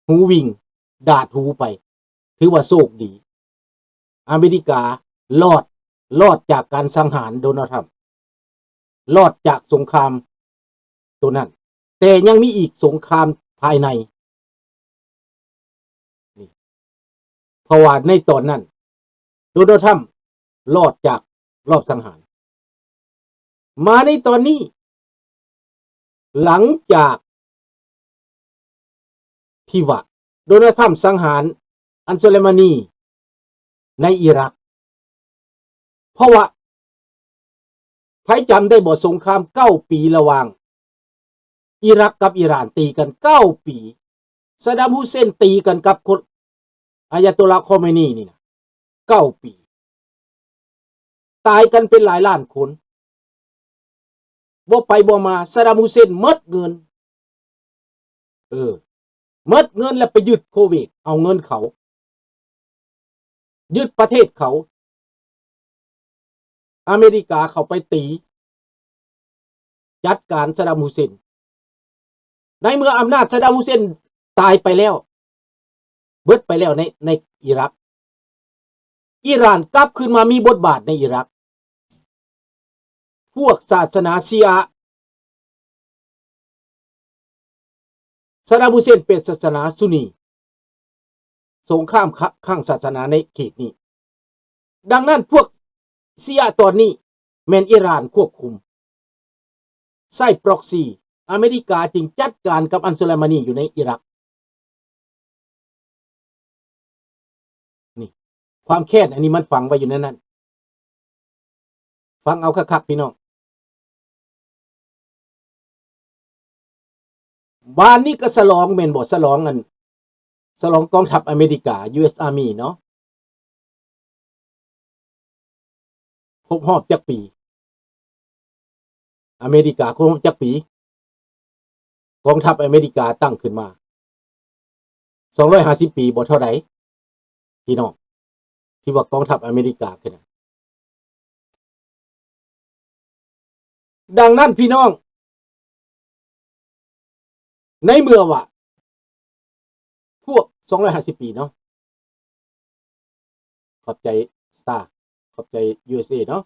ຫູວິ່ງ ດາດຫູໄປ ຖືວ່າໂຊກດີ. ອາເມລິກາລອດ, ລອດຈາກການສັງຫານໂດນັລ ທຣຳ, ລອດຈາກສົງຄາມໂຕນັ້ນ, ແຕ່ຍັງມີອີກສົງຄາມພາຍໃນ. ນີ້ ເພາະວ່າໃນຕອນນັ້ນ ໂດນັລ ທຣຳລອດຈາກລອບສັງຫານ. ມາໃນຕອນນີ້ ຫຼັງຈາກທີ່ວ່າໂດນັລ ທຣຳສັງຫານອັນໂຊໄລມານີໃນອີຣັກ, ເພາະວ່າ ໃຜຈຳໄດ້ບໍ່? ສົງຄາມເກົ້າປີລະຫວ່າງອີຣັກກັບອີຣານ, ຕີກັນເກົ້າປີ. ຊາດດາມ ຮຸເຊນ ຕີກັນກັບຄົນ ອາຍາໂຕລາ ຄອເມນີ ນີ້ນະ ເກົ້າປີ ຕາຍກັນເປັນຫຼາຍລ້ານຄົນ. ບໍ່ໄປບໍ່ມາ ຊາດດາມ ຮຸເຊນ ໝົດເງິນ. ເອີ ໝົດເງິນແລ້ວໄປຍຶດໂຄເວດ ເອົາເງິນເຂົາ, ຍຶດປະເທດເຂົາ. ອາເມລິກາເຂົ້າໄປຕີ ຈັດການຊາດດາມ ຮຸເຊນ. ໃນເມື່ອອຳນາດຊາດດາມ ຮຸເຊນ ຕາຍໄປແລ້ວ, ເບິດໄປແລ້ວໃນ, ໃນອີຣັກ, ອີຣານກັບຄືນມາມີບົດບາດໃນອີຣັກ. ພວກສາສະໜາຊີອາ, ຊາດດາມ ຮຸເຊນ ເປັນສາສະໜາຊຸນນີ, ສົງຄາມ ຄ-, ຄັ້ງສາສະໜາໃນເຂດນີ້. ດັ່ງນັ້ນ ພວກຊີອາຕອນນີ້ແມ່ນອີຣານຄວບຄຸມ, ໃຊ້ proxy. ອາເມລິກາຈຶ່ງຈັດການກັບອັນໂຊໄລມານີຢູ່ໃນອີຣັກ. ນີ້ ຄວາມແຄ້ນອັນນີ້ມັນຝັງໄວ້ຢູ່ໃນນັ້ນ. ຟັງເອົາຄັກໆ ພີ່ນ້ອງ. ບາດນີ້ກໍສະຫຼອງແມ່ນບໍ່? ສະຫຼອງອັນ, ສະຫຼອງກອງທັບອາເມລິກາ ຢູເອສ Army ເນາະ. ຄົບຮອບຈັກປີ? ອາເມລິກາຄົບຮອບຈັກປີ? ກອງທັບອາເມລິກາຕັ້ງຂຶ້ນມາ ສອງຮ້ອຍຫ້າສິບປີບໍ່? ເທົ່າໃດ ພີ່ນ້ອງ? ທີ່ວ່າກອງທັບອາເມລິກາຂຶ້ນນະ. ດັ່ງນັ້ນ ພີ່ນ້ອງ, ໃນເມື່ອວ່າພວກ ສອງຮ້ອຍຫ້າສິບປີເນາະ, ຂອບໃຈ Star, ຂອບໃຈ USA ເນາະ.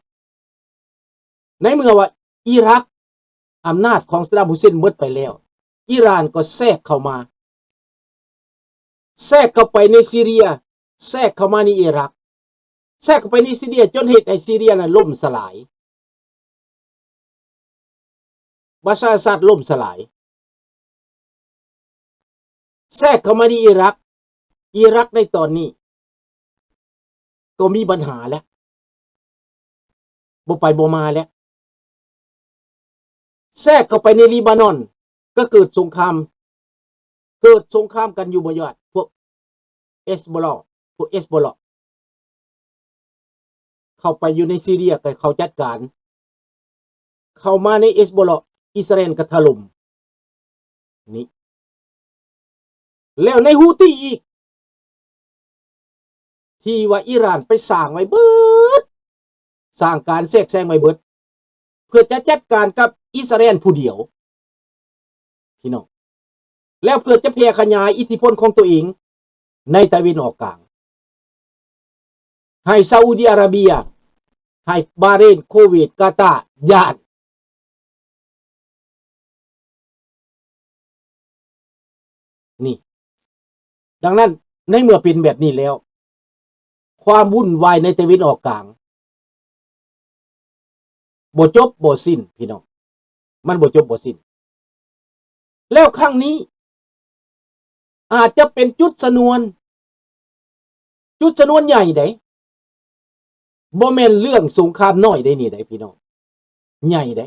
ໃນເມື່ອວ່າອີຣັກ ອຳນາດຂອງຊາດດາມ ຮຸເຊນ ໝົດໄປແລ້ວ, ອີຣານກໍແຊກເຂົ້າມາ, ແຊກເຂົ້າໄປໃນຊີເຣຍ, ແຊກເຂົ້າມາໃນອີຣັກ, ແຊກເຂົ້າໄປໃນຊີເຣຍ ຈົນເຮັດໃຫ້ຊີເຣຍນັ້ນລົ້ມສະຫຼາຍ, ບາຊາອັລອາດລົ້ມສະຫຼາຍ, ແຊກເຂົ້າມາໃນອີຣັກ. ອີຣັກໃນຕອນນີ້ກໍມີບັນຫາແລ້ວ, ບໍ່ໄປບໍ່ມາແລ້ວ. ແຊກເຂົ້າໄປໃນເລບານອນ ກໍເກີດສົງຄາມ, ເກີດສົງຄາມກັນຢູ່ບໍ່ຍອດ ພວກເຮັດໂບລາ, ພວກເຮັດໂບລາ ເຂົ້າໄປຢູ່ໃນຊີເຣຍ ກໍເຂົາຈັດການ, ເຂົ້າມາໃນເຮັດໂບລາ ອິດສະຣາເອນກໍຖະຫຼົ່ມ. ນີ້ ແລ້ວໃນຮູ້ຕີອີກ ທີ່ວ່າອີຣານໄປສ້າງໄວ້ເບິດ, ສ້າງການແຊກແຊງໄວ້ເບິດ ເພື່ອຈະຈັດການກັບອິດສະຣາເອນຜູ້ດຽວ ພີ່ນ້ອງ, ແລ້ວເພື່ອຈະແຜ່ຂະຫຍາຍອິດທິພົນຂອງຕົວເອງໃນຕາເວັນອອກກາງ, ໃຫ້ຊາອຸດີອາຣາເບຍ, ໃຫ້ບາເຣນ, ໂຄເວດ, ກາຕາ ຢ້ານ. ນີ້ ດັ່ງນັ້ນ ໃນເມື່ອເປັນແບບນີ້ແລ້ວ ຄວາມວຸ່ນວາຍໃນຕາເວັນອອກກາງ ບໍ່ຈົບບໍ່ສິ້ນ ພີ່ນ້ອງ, ມັນບໍ່ຈົບບໍ່ສິ້ນ. ແລ້ວຄັ້ງນີ້ອາດຈະເປັນຈຸດຊະນວນ, ຈຸດຊະນວນໃຫຍ່ໃດ, ບໍ່ແມ່ນເລື່ອງສົງຄາມນ້ອຍໃດນີ້ໃດ ພີ່ນ້ອງ, ໃຫຍ່ໃດ.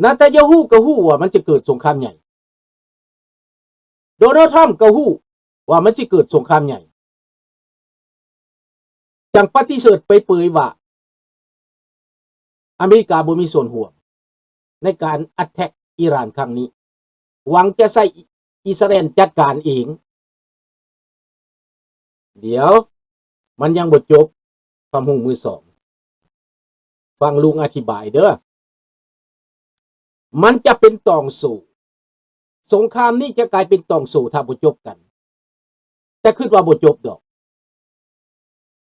ນາຕານຍາຮູ້ກໍຮູ້ວ່າມັນຈະເກີດສົງຄາມໃຫຍ່, ໂດນັລ ທຣຳກໍຮູ້ວ່າມັນຊິເກີດສົງຄາມໃຫຍ່, ຈັ່ງປະຕິເສດເປີຍໆວ່າ ອາເມລິກາບໍ່ມີສ່ວນຮ່ວມໃນການແອັດແທັກອີຣານຄັ້ງນີ້, ຫວັງຈະໃຊ້ອິດສະຣາເອນຈັດການເອງ. ດຽວ ມັນຍັງບໍ່ຈົບ, ຄວາມຮູ້ມື້ສອງ, ຟັງລຸງອະທິບາຍເດີ້. ມັນຈະເປັນຕ່ອງໂສ້ ສົງຄາມນີ້ຈະກາຍເປັນຕ່ອງໂສ້ຖ້າບໍ່ຈົບກັນ. ແຕ່ຄິດວ່າບໍ່ຈົບດອກ.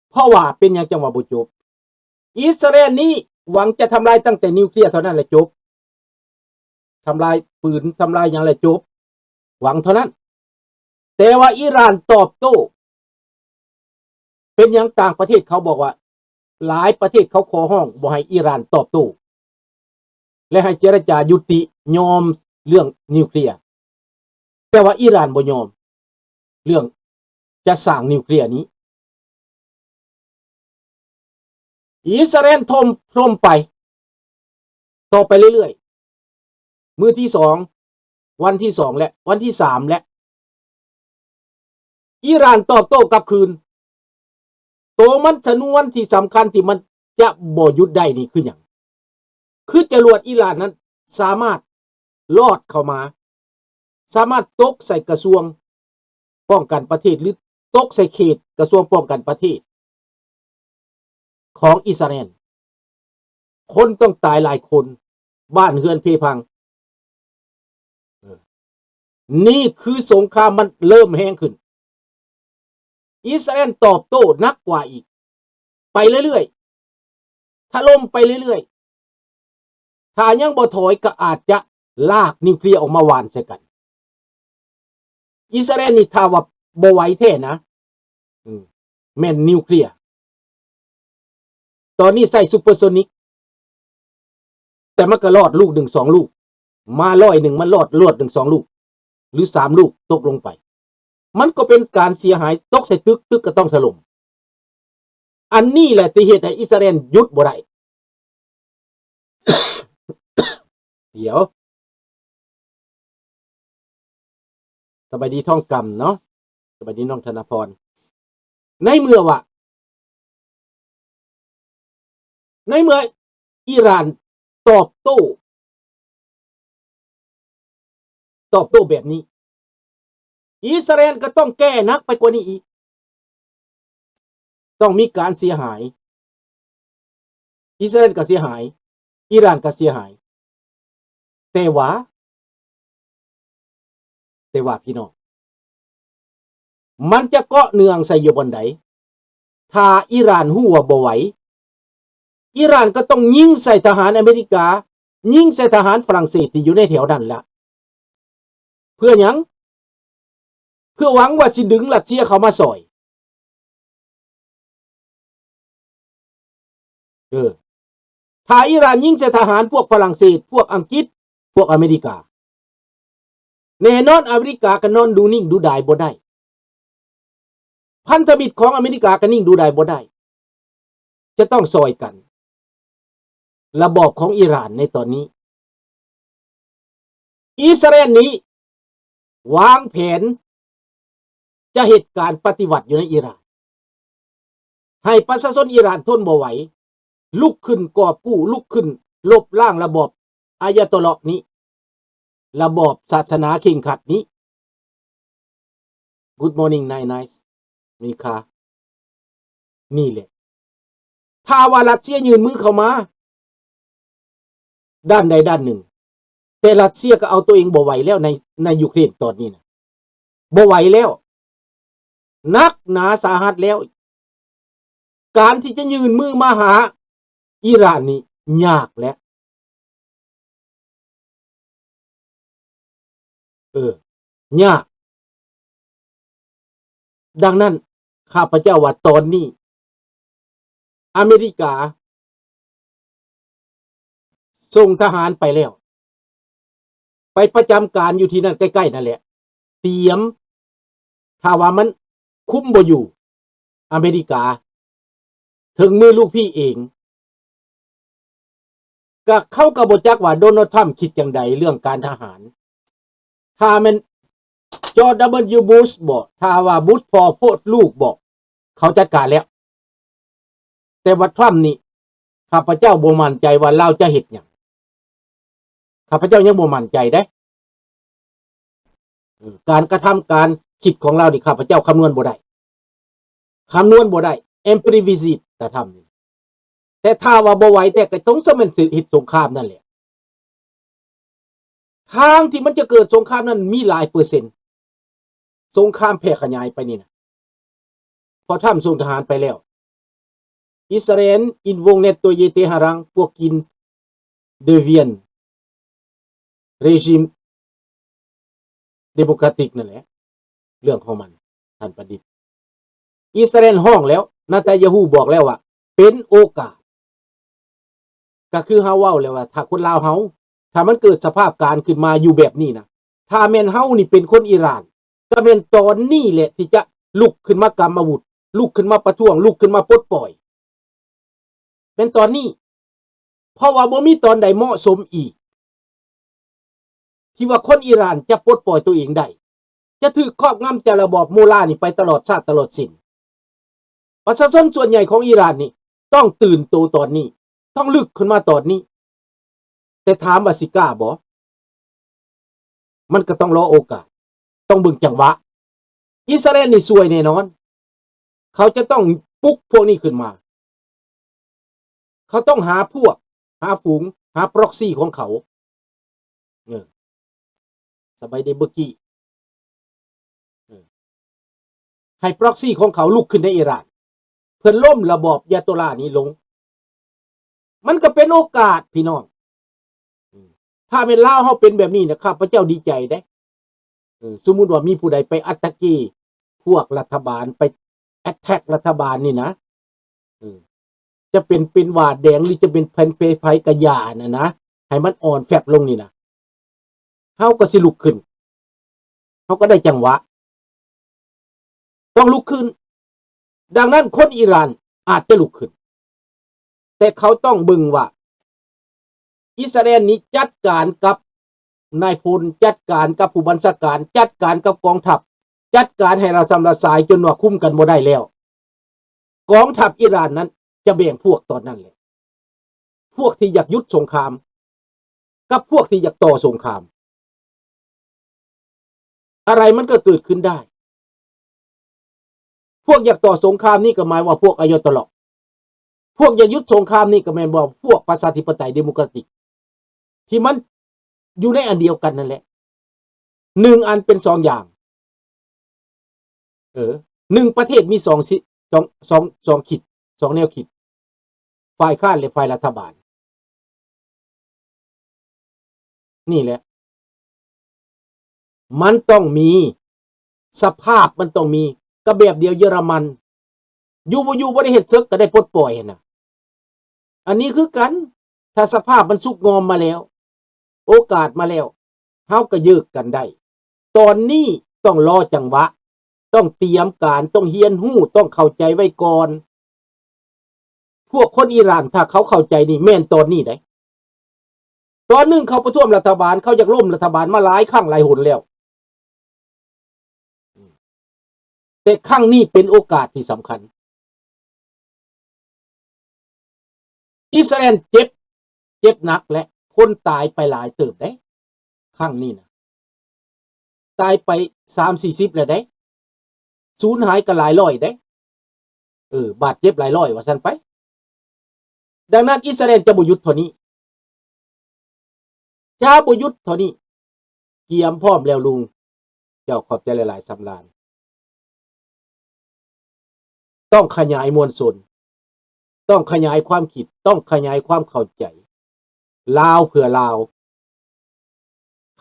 ເພາະວ່າເປັນຫຍັງຈັ່ງວ່າບໍ່ຈົບ? ອິດສະຣາແອນນີ້ຫວັງຈະທຳລາຍຕັ້ງແຕ່ນິວເຄລຍເທົ່ານັ້ນແຫຼະຈົບ. ທຳລາຍປືນ ທຳລາຍຫຍັງແຫຼະຈົບ. ຫວັງເທົ່ານັ້ນ. ແຕ່ວ່າອີຣານຕອບໂຕ້. ເປັນຫຍັງຕ່າງປະເທດເຂົາບອກວ່າ ຫຼາຍປະເທດເຂົາຂໍຮ້ອງບໍ່ໃຫ້ອີຣານຕອບໂຕ້ ແລະ ໃຫ້ເຈລະຈາຍຸຕິ ຍອມເລື່ອງນິວເຄລຍ. ແຕ່ວ່າອີຣານບໍ່ຍອມເລື່ອງຈະສ້າງນິວເຄລຍນີ້. ອິດສະຣາແອນຖົ່ມ ຖົ່ມໄປ ຕໍ່ໄປເລື້ອຍໆ. ມື້ທີສອງ ວັນທີສອງແລະ ວັນທີສາມແລະ ອີຣານຕອບໂຕ້ກັບຄືນ. ໂຕມັນຊະນວນທີ່ສຳຄັນທີ່ມັນຈະບໍ່ຢຸດໄດ້ນີ້ຄືຫຍັງ? ຄືຈະລວດອີຣານນັ້ນສາມາດລອດເຂົ້າມາ ສາມາດຕົກໃສ່ກະຊວງປ້ອງກັນປະເທດ ຫຼື ຕົກໃສ່ເຂດກະຊວງປ້ອງກັນປະເທດຂອງອິດສະຣາແອນ. ຄົນຕ້ອງຕາຍຫຼາຍຄົນ ບ້ານເຮືອນເພພັງ. ເອີ ນີ້ຄືສົງຄາມມັນເລີ່ມແຮງຂຶ້ນ. ອິດສະຣາແອນຕອບໂຕ້ໜັກກວ່າອີກ ໄປເລື້ອຍໆ ຖະຫຼົ່ມໄປເລື້ອຍໆ. ຖ້າຍັງບໍ່ຖອຍກໍອາດຈະລາກນິວເຄລຍອອກມາຫວ່ານໃສ່ກັນ. ອິດສະຣາແອນນີ້ຖ້າວ່າບໍ່ໄຫວແທ້ນະ ອືມ ແມ່ນນິວເຄລຍ. ຕອນນີ້ໃຊ້ຊຸບເປີໂຊນິກ ແຕ່ມັນກໍລອດລູກໜຶ່ງສອງລູກ ມາຮ້ອຍໜຶ່ງ ມັນລອດລວດໜຶ່ງສອງລູກ ຫຼື ສາມລູກຕົກລົງໄປ. ມັນກໍເປັນການເສຍຫາຍ ຕົກໃສ່ຕຶກ ຕຶກກໍຕ້ອງຖະຫຼົ່ມ. ອັນນີ້ແຫຼະທີ່ເຮັດໃຫ້ອິດສະຣາແອນຢຸດບໍ່ໄດ້. ດຽວ ສະບາຍດີທອງກຳເນາະ ສະບາຍດີນ້ອງທະນະພອນ. ໃນເມື່ອວ່າ ໃນເມື່ອອີຣານຕອບໂຕ້ ຕອບໂຕ້ແບບນີ້ ອິດສະຣາແອນກໍຕ້ອງແກ້ໜັກໄປກວ່ານີ້ອີກ. ຕ້ອງມີການເສຍຫາຍ. ອິດສະຣາແອນກໍເສຍຫາຍ, ອີຣານກໍເສຍຫາຍ. ແຕ່ວ່າ, ແຕ່ວ່າພີ່ນ້ອງ, ມັນຈະເກາະເນື່ອງໃສ່ຢູ່ບ່ອນໃດ? ຖ້າອີຣານຮູ້ວ່າບໍ່ໄຫວ, ອີຣານກໍຕ້ອງຍິງໃສ່ທະຫານອາເມລິກາ, ຍິງໃສ່ທະຫານຝຣັ່ງເສດທີ່ຢູ່ໃນແຖວນັ້ນລະ. ເພື່ອຫຍັງ? ເພື່ອຫວັງວ່າຊິດຶງຣັດເຊຍເຂົ້າມາຊ່ອຍ. ເອີ ຖ້າອີຣານຍິງໃສ່ທະຫານພວກຝຣັ່ງເສດ, ພວກອັງກິດ, ພວກອາເມລິກາ, ແນ່ນອນອາເມລິກາກໍນອນດູນິ່ງດູດາຍບໍ່ໄດ້. ພັນທະມິດຂອງອາເມລິກາກໍນິ່ງດູດາຍບໍ່ໄດ້. ຈະຕ້ອງຊ່ອຍກັນ. ລະບອບຂອງອີຣານໃນຕອນນີ້, ອິດສະຣາແອນນີ້ວາງແຜນຈະເຮັດການປະຕິວັດຢູ່ໃນອີຣານ, ໃຫ້ປະຊາຊົນອີຣານທົນບໍ່ໄຫວ, ລຸກຂຶ້ນກອບກູ້, ລຸກຂຶ້ນລົບລ້າງລະບອບອາຍາໂຕເລາະນີ້, ລະບອບສາສະໜາເຄັ່ງຄັດນີ້. Good morning, Nine Nice ມີຄ່າ. ນີ້ແຫຼະ ຖ້າວ່າຣັດເຊຍຍື່ນມືເຂົ້າມາດ້ານໃດດ້ານໜຶ່ງ, ແຕ່ຣັດເຊຍກໍເອົາຕົວເອງບໍ່ໄຫວແລ້ວໃນ, ໃນຢູເຄຣນຕອນນີ້ນະ, ບໍ່ໄຫວແລ້ວ, ໜັກໜາສາຫັດແລ້ວ. ການທີ່ຈະຍື່ນມືມາຫາອີຣານນີ້ຍາກແຫຼະ. ເອີ ຍາກ. ດັ່ງນັ້ນ ຂ້າພະເຈົ້າວ່າຕອນນີ້ ອາເມລິກາສົ່ງທະຫານໄປແລ້ວ, ໄປປະຈຳການຢູ່ທີ່ນັ້ນໃກ້ໆນັ້ນແຫຼະ. ຕຽມ ຖ້າວ່າມັນຄຸມບໍ່ຢູ່ ອາເມລິກາ ເຖິງມືລູກພີ່ເອງ, ກະເຂົາກໍບໍ່ຈັກວ່າໂດນັລທຣຳຄິດຈັ່ງໃດເລື່ອງການທະຫານ. ຖ້າແມ່ນ ຈອດ ດັບເບິນຢູ ບຸຊ ບໍ, ຖ້າວ່າບຸຊພໍ່ໂພດລູກບໍ, ເຂົາຈັດການແລ້ວ. ແຕ່ວ່າທຣຳນີ້ ຂ້າພະເຈົ້າບໍ່ໝັ້ນໃຈວ່າລາວຈະເຮັດຫຍັງ. ຂ້າພະເຈົ້າຍັງບໍ່ໝັ້ນໃຈເດ້. ເອີ ການກະທຳການຄິດຂອງລາວນີ້ ຂ້າພະເຈົ້າຄຳນວນບໍ່ໄດ້, ຄຳນວນບໍ່ໄດ້, ແອມພຣີວິຊິດ ກະທຳນີ້. ແຕ່ຖ້າວ່າບໍ່ໄຫວແທ້ ກໍສົງສະແມ່ນຊິເຮັດສົງຄາມນັ້ນແຫຼະ. ທາງທີ່ມັນຈະເກີດສົງຄາມນັ້ນມີຫຼາຍເປີເຊັນ. ສົງຄາມແຜ່ຂະຫຍາຍໄປນີ້ນະ ເພາະທຳສົ່ງທະຫານໄປແລ້ວ. ອິດສະຣາເອນ ອີນວົງເນັດໂຕເຢເຕຮາຣັງ ພວກກິນ ເດວຽນ ເຣຈິມ ເດໂມຄຣາຕິກ ນັ້ນແຫຼະ ເລື່ອງຂອງມັນ ທ່ານປະດິດ. ອິດສະຣາເອນຮ້ອງແລ້ວ ນາຕານຍາຮູ້ບອກແລ້ວວ່າ ເປັນໂອກາດ. ກໍຄືເຮົາເວົ້າແລ້ວວ່າ ຖ້າຄົນລາວເຮົາ ຖ້າມັນເກີດສະພາບການຂຶ້ນມາຢູ່ແບບນີ້ນະ, ຖ້າແມ່ນເຮົານີ້ເປັນຄົນອີຣານ ກໍແມ່ນຕອນນີ້ແຫຼະທີ່ຈະລຸກຂຶ້ນມາກຳອາວຸດ, ລຸກຂຶ້ນມາປະທ້ວງ, ລຸກຂຶ້ນມາປົດປ່ອຍ. ແມ່ນຕອນນີ້ ເພາະວ່າບໍ່ມີຕອນໃດເໝາະສົມອີກ ທີ່ວ່າຄົນອີຣານຈະປົດປ່ອຍຕົວເອງໄດ້, ຈະຖືກຄອບງຳຈາກລະບອບມຸລານີ້ໄປຕະຫຼອດຊາດຕະຫຼອດສິນ. ປະຊາຊົນສ່ວນໃຫຍ່ຂອງອີຣານນີ້ຕ້ອງຕື່ນໂຕຕອນນີ້, ຕ້ອງລຸກຂຶ້ນມາຕອນນີ້. ແຕ່ຖາມວ່າຊິກ້າບໍ່? ມັນກໍຕ້ອງລໍໂອກາດ, ຕ້ອງເບິ່ງຈັງຫວະ. ອິດສະຣາເອນນີ້ຊ່ວຍແນ່ນອນ. ເຂົາຈະຕ້ອງປຸກພວກນີ້ຂຶ້ນມາ. ເຂົາຕ້ອງຫາພວກ, ຫາຝູງ, ຫາ proxy ຂອງເຂົາ. ເອີ ສະບາຍດີເບີກີ້. ເອີ ໃຫ້ proxy ຂອງເຂົາລຸກຂຶ້ນໃນອີຣານ ເພື່ອລົ້ມລະບອບຢາໂຕລານີ້ລົງ. ມັນກໍເປັນໂອກາດພີ່ນ້ອງ. ອືມ ຖ້າແມ່ນລາວເຮົາເປັນແບບນີ້ນະ ຂ້າພະເຈົ້າດີໃຈເດ້. ເອີ ສົມມຸດວ່າມີຜູ້ໃດໄປ attack ພວກລັດຖະບານ, ໄປ attack ລັດຖະບານນີ້ນະ, ເອີ ຈະເປັນ ເປັນຫວາດແດງ ຫຼື ຈະເປັນ ເປັນ ເປັນໃຜກະຢ່າຫັ້ນນະ, ໃຫ້ມັນອ່ອນແຟບລົງນີ້ນະ, ເຮົາກໍຊິລຸກຂຶ້ນ, ເຮົາກໍໄດ້ຈັງຫວະ. ຕ້ອງລຸກຂຶ້ນ. ດັ່ງນັ້ນຄົນອີຣານອາດຈະລຸກຂຶ້ນ, ແຕ່ເຂົາຕ້ອງເບິ່ງວ່າອິດສະຣາເອນນີ້ຈັດການກັບນາຍພົນ, ຈັດການກັບຜູ້ບັນຊາການ, ຈັດການກັບກອງທັບ, ຈັດການໃຫ້ລະຊຳລະຊາຍຈົນວ່າຄຸມກັນບໍ່ໄດ້ແລ້ວ. ກອງທັບອີຣານນັ້ນຈະແບ່ງພວກຕອນນັ້ນແຫຼະ. ພວກທີ່ຢາກຢຸດສົງຄາມ ກັບພວກທີ່ຢາກຕໍ່ສົງຄາມ ອະໄລມັນກໍເກີດຂຶ້ນໄດ້. ພວກຢາກຕໍ່ສົງຄາມນີ້ກໍໝາຍວ່າພວກອາຍາໂຕລາ, ພວກຢາກຢຸດສົງຄາມນີ້ກໍແມ່ນວ່າພວກປະຊາທິປະໄຕເດໂມຄຣາຕິກ ທີ່ມັນຢູ່ໃນອັນດຽວກັນນັ້ນແຫຼະ. ໜຶ່ງອັນເປັນສອງຢ່າງ. ເອີ ໜຶ່ງປະເທດມີສອງຊິ ສອງ ສອງ ສອງຄິດ ສອງແນວຄິດ, ຝ່າຍຄ້ານ ແລະ ຝ່າຍລັດຖະບານ. ນີ້ແຫຼະ ມັນຕ້ອງມີ, ສະພາບມັນຕ້ອງມີ. ກໍແບບດຽວເຢຍລະມັນ, ຢູ່ບໍ່ຢູ່ບໍ່ໄດ້ເຮັດເສິກ ກໍໄດ້ປົດປ່ອຍຫັ້ນນະ. ອັນນີ້ຄືກັນ, ຖ້າສະພາບມັນສຸກງອມມາແລ້ວ, ໂອກາດມາແລ້ວ, ເຮົາກໍເຢິກກັນໄດ້. ຕອນນີ້ຕ້ອງລໍຈັງຫວະ, ຕ້ອງຕຽມການ, ຕ້ອງຮຽນຮູ້, ຕ້ອງເຂົ້າໃຈໄວ້ກ່ອນ. ພວກຄົນອີຣານ ຖ້າເຂົາເຂົ້າໃຈນີ້ ແມ່ນຕອນນີ້ໄດ໋. ຕອນໜຶ່ງເຂົາປະທ້ວງລັດຖະບານ, ເຂົາຢາກລົ້ມລັດຖະບານມາຫຼາຍຄັ້ງຫຼາຍຫົນແລ້ວ. ແຕ່ຄັ້ງນີ້ເປັນໂອກາດທີ່ສຳຄັນ. ອິດສະຣາເອນເຈັບ, ເຈັບໜັກ ແລະ ຄົນຕາຍໄປຫຼາຍເຕີບເດ້ ຄັ້ງນີ້ນະ. ຕາຍໄປສາມສີ່ສິບແລ້ວເດ້, ສູນຫາຍກໍຫຼາຍຮ້ອຍເດ້, ເອີ ບາດເຈັບຫຼາຍຮ້ອຍວ່າຊັ້ນໄປ. ດັ່ງນັ້ນ ອິດສະຣາເອນຈະບໍ່ຢຸດເທົ່ານີ້, ຈະບໍ່ຢຸດເທົ່ານີ້. ກຽມພ້ອມແລ້ວລຸງ. ເຈົ້າຂອບໃຈຫຼາຍໆ ສຳລານ. ຕ້ອງຂະຫຍາຍມວນຊົນ, ຕ້ອງຂະຫຍາຍຄວາມຄິດ, ຕ້ອງຂະຫຍາຍຄວາມເຂົ້າໃຈ. ລາວເພື່ອລາວ.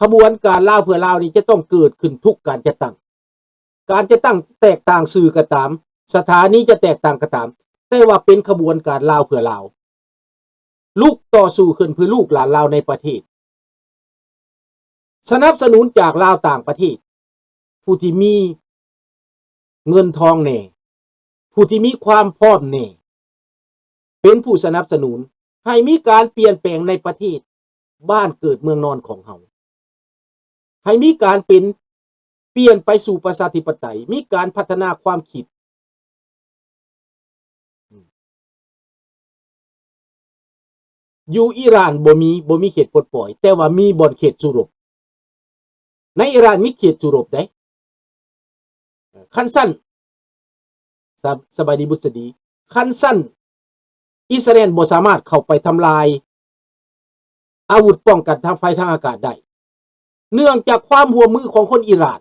ຂະບວນການລາວເພື່ອລາວນີ້ຈະຕ້ອງເກີດຂຶ້ນທຸກການຈັດຕັ້ງ. ການຈັດຕັ້ງແຕກຕ່າງຊື່ກໍຕາມ, ສະຖານີຈະແຕກຕ່າງກໍຕາມ, ແຕ່ວ່າເປັນຂະບວນການລາວເພື່ອລາວ. ລຸກຕໍ່ສູ້ຂຶ້ນເພື່ອລູກຫຼານລາວໃນປະເທດ. ສະໜັບສະໜູນຈາກລາວຕ່າງປະເທດ, ຜູ້ທີ່ມີເງິນທອງແດ່, ຜູ້ທີ່ມີຄວາມພ້ອມແດ່, ເປັນຜູ້ສະໜັບສະໜູນໃຫ້ມີການປ່ຽນແປງໃນປະເທດ ບ້ານເກີດເມືອງນອນຂອງເຮົາ, ໃຫ້ມີການເປັນ, ປ່ຽນໄປສູ່ປະຊາທິປະໄຕ, ມີການພັດທະນາຄວາມຄິດ. ຢູ່ອີຣານບໍ່ມີ, ບໍ່ມີເຂດປົດປ່ອຍ, ແຕ່ວ່າມີບ່ອນເຂດສູ້ລົບ. ໃນອີຣານມີເຂດສູ້ລົບເດ້. ຄັນຊັ້ນ, ສະ, ສະບາຍດີບຸດສະດີ, ຄັນຊັ້ນ ອິດສະຣາເອນບໍ່ສາມາດເຂົ້າໄປທຳລາຍອາວຸດປ້ອງກັນທາງໄຟທາງອາກາດໄດ້. ເນື່ອງຈາກຄວາມຮ່ວມມືຂອງຄົນອີຣານ